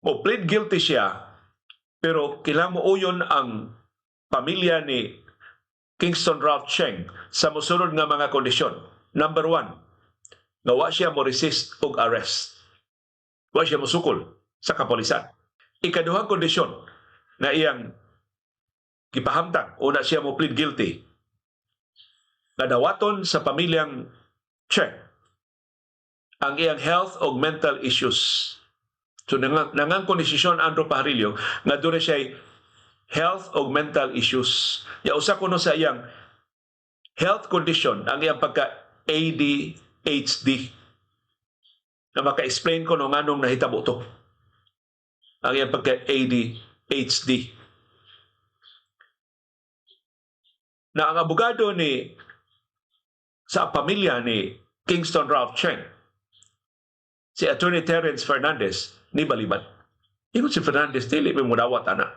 Mo plead guilty siya, pero kailangan mo uyon ang pamilya ni Kingston Ralph Cheng sa mosunod nga mga kondisyon. Number one, nga wa siya mo resist og arrest. Wa siya mosukol sa kapolisan. Ikaduhang kondisyon na iyang gipahamtang una siya mo plead guilty, nga dawaton sa pamilyang Cheng ang iyang health o mental issues. So nangangkon ni si Sean Andrew Pajarillo nga doon siya health o mental issues. Ya usa kuno sa iyang health condition ang iyang pagka ADHD na maka-explain ko no nganong nahitabo to. Ang iyang pagka ADHD. Na ang abogado ni sa pamilya ni Kingston Ralph Cheng, si Attorney Terence Fernandez, ni balibad. Ingon si Fernandez, dili may mudawat ana.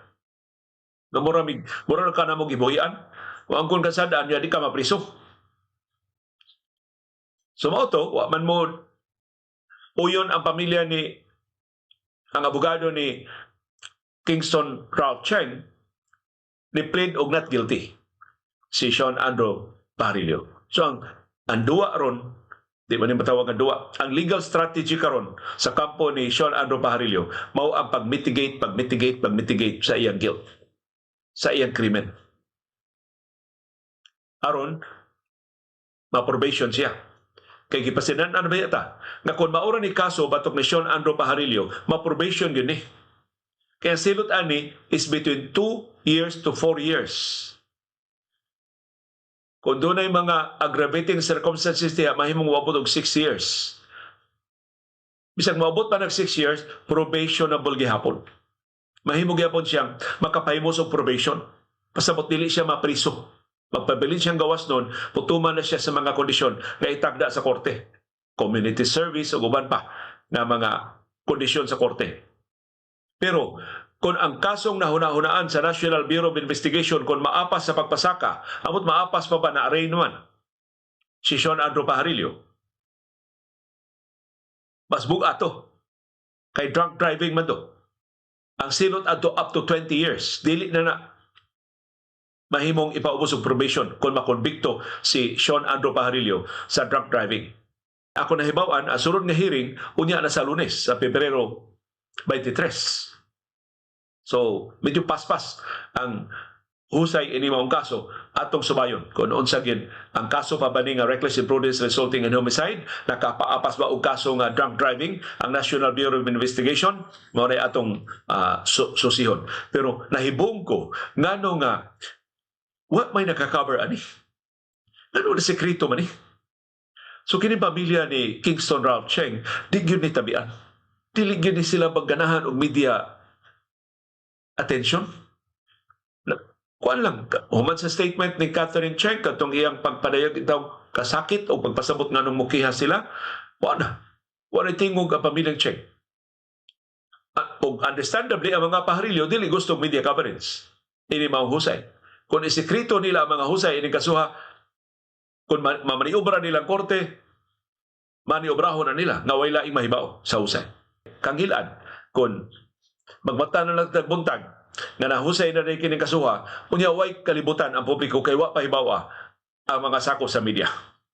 Nga mura mig mura ka na mo gibuhian. Kung angkon ka sadaan, di ka mapriso. So mao to, wa man mo uyon ang pamilya ni ang abogado ni Kingston Ralph Cheng, ni plead og not guilty si Sean Andrew Pajarillo. So ang duwa ron, di man ni matawag ang duwa, ang legal strategy karon sa kampo ni Sean Andrew Pajarillo mao ang pag-mitigate, pag-mitigate, pag-mitigate sa iyang guilt, sa iyang krimen. Aron ma-probation siya. Kay gipasinan-an ba yata nga kung maura ni kaso batok ni Sean Andrew Pajarillo, ma-probation gyud ni. Kaya silot ani is between 2 years to 4 years. Kung doon ay mga aggravating circumstances diha, mahimong moabot og 6 years. Bisag moabot pa nag 6 years, probationable gihapon. Mahimo gihapon siyang makapahimos og probation. Pasabot dili siya mapriso. Magpabilin siyang gawas nun, putuman na siya sa mga kondisyon nga itagda sa korte. Community service o uban pa na mga kondisyon sa korte. Pero kung ang kasong nahuna-hunaan sa National Bureau of Investigation kung maapas sa pagpasaka, amot maapas pa ba na arraign naman si Sean Andrew Pajarillo? Mas bug-at to. Kay drunk driving man to. Ang silot adto up to 20 years. Dili na na mahimong ipaubos og probation kung makonbikto si Sean Andrew Pajarillo sa drunk driving. Ako nahibaw-an, ang sunod nga hearing unya na sa Lunes sa Pebrero 23. So, medyo paspas ang husay ini maong kaso. Atong subayon kung unsa gyud ang kaso pa ba ni nga reckless imprudence resulting in homicide, nakapaapas ba og kaso nga drunk driving ang National Bureau of Investigation. Mao na atong susihon. Pero nahibong ko ngano nga wa may naka-cover ani, ngano na sekreto man ni. So kini pamilya ni Kingston Ralph Cheng, di gyud ni tabian, dili gyud ni sila magganahan og media attention. Kuan lang, human sa statement ni Catherine Cheng katong iyang pagpadayag itaw kasakit o pagpasabot nga nung mukiha sila, wa na. Wa na tingog ang pamilyang Cheng. Ug understandably, ang mga Pajarillo dili gusto media coverage. Ini mao husay. Kung isekreto nila ang mga husay ining kasuha, kung mamaniobra nilang korte, maniobrahon na nila nga way laing mahibaw sa husay. Kanghilan, kung magmata na lang buntag nga nahusay na rin kining kasuha, unya way kalibutan ang publiko kay wa pahibawa ang mga sako sa media.